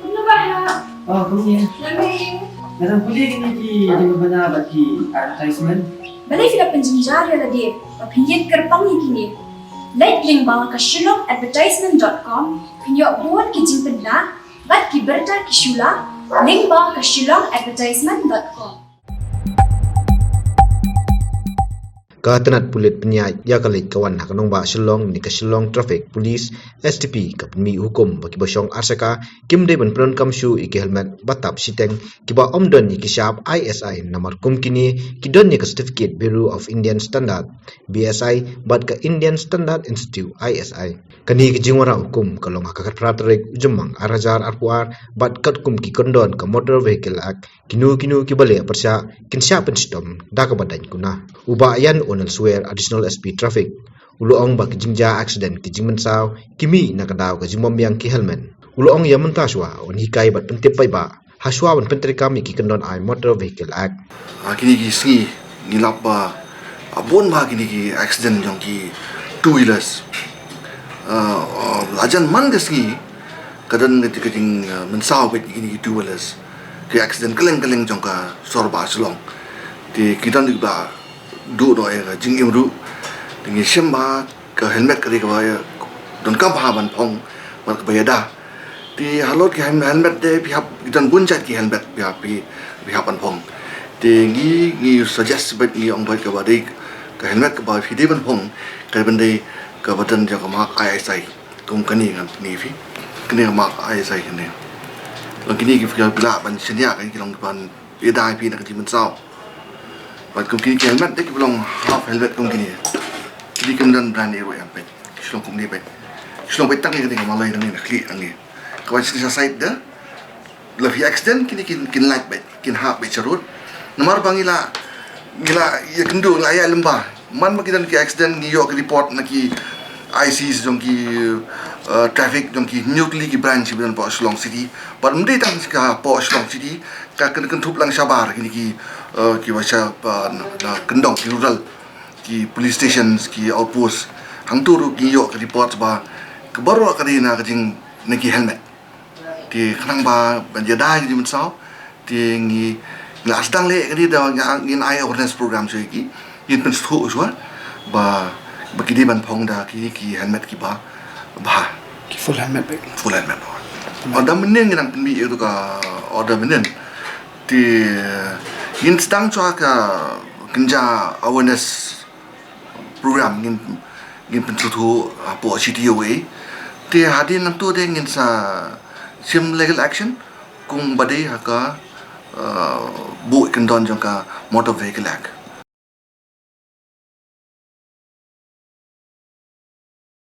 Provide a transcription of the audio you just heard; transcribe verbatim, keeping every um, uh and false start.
Kumno ba ha? Oh, kumne. Nga dang pule kine ki jingpynbna bad ki advertisement. Balei phi la pynjynjar ïa lade ba phin ïeng kyrpang ïa kine? Leit lyngba ka shillong advertisement dot com, phin ïoh bun ki jingpynbna bad ki bynta ki shula lyngba ka shillong advertisement dot com. Ka tnat pulit pynïaid ïa ka leit ka wan ha ka nongbah Shillong ne ka Shillong Traffic Police, S T P, ka pynmih hukum ba kiba shong arshaka kim dei ban pyndonkam shuh ïa ki helmet ba tap shiteng kiba ym don ïa ki shap I S I, namar kum kine ki don ïa ka certificate Bureau of Indian Standard, B S I, bad ka Indian Standard Institute, I S I. Kane ka jingwanrah hukum ka long ha ka khatphra tarik u Jymmang ar hajar arphew ar, bad katkum ki kyndon ka Motor Vehicle Act, kino kino kiba leh pyrshah kin shah pynshitom da kaba daiñ kuna. U Bah Ian Onel Swer, Additional S P Traffic, u la ong ba ki jingjia accident ki jingmynsaw ki mih na ka daw ka jingbym biang ki helmet. U la ong ïa mynta shuwa yn hikai bad pyntip paidbah ha shuwa ban pyntreikam ïa ki kyndon ai Motor Vehicle Act. Ha kine ki sngi ngi lap ba, ah, bun bha kine ki accident jong ki two wheelers. Ah, ah, la jan man ka sngi ka don ka jing, ah, mynsaw bad kine ki two wheelers. Ki accident kylleng kylleng jong ka sor bah Shillong. Te ki don kiba duh noh ïa ka jingim ruh. Te ngi shem ba ka helmet ka dei kaba ïa donkam bha ban phong bad kaba ïada. Te halor ki hem- helmet de phi hap, ki don bun jait ki helmet phi hap, phi, phi hap ban phong. Te ngi, ngi suggest bad ngi ong bad kaba dei ka helmet kaba phi dei ban phong ka dei ban dei kaba don jong ka mark I S I. Kum kane ngan pyni phi. Kane ka mark I S I kane. Long kine ki phi lah ban shaniah ka ki long ban ïada ïa phi na ka jingmynsaw. Bad kum kine ki helmet de kiba long half helmet kum kine. Kine kim don brand ïa ruh ïa phi. Ki shlong kum kine phi. Ki shlong phi tang ïa kane ka malai nang ïa na khlieh nang ïa. Ka wan shisha side de. La phi accident kine kin, kin lait bad kin hap bad sharud. Namar ba ngi la, ngi la ïa kynduh la ïa lymba. Man ba ki don ki accident ngi ïoh ki report na ki I Cs jong ki, uh, traffic jong ki hynñiew tylli ki branch ba don poh Shillong City. Bad ym dei tang ka poh Shillong City, ka kyn- kynthup lang shabar kine ki, uh, kiba sha, uh, na, na kyndong ki rural, ki police stations, ki outpost. Hangto ruh ngi ïoh ki report ba ka baroh ka dei na ka jing na ki helmet. Te khnang ba ban ïada ïa ki jingmynsaw te ngi, ngi la sdang leh ka dei da ngi, ngin ai awareness program sha ki, ngin pynsngewthuh shuwa ba, ba ki dei ban phong da ki, ki helmet kiba bha. Ki full helmet bag. Full helmet. Order mynnin ngi nang pynmih ïa ka order mynnin. Te ngin sdang shuwa ka kynja awareness program ngin, ngin pynsngewthuh hapoh C T O A. Te hadien nangto de ngin sa shim legal action kum ba dei ha ka, uh, buh kyndon jong ka Motor Vehicle Act.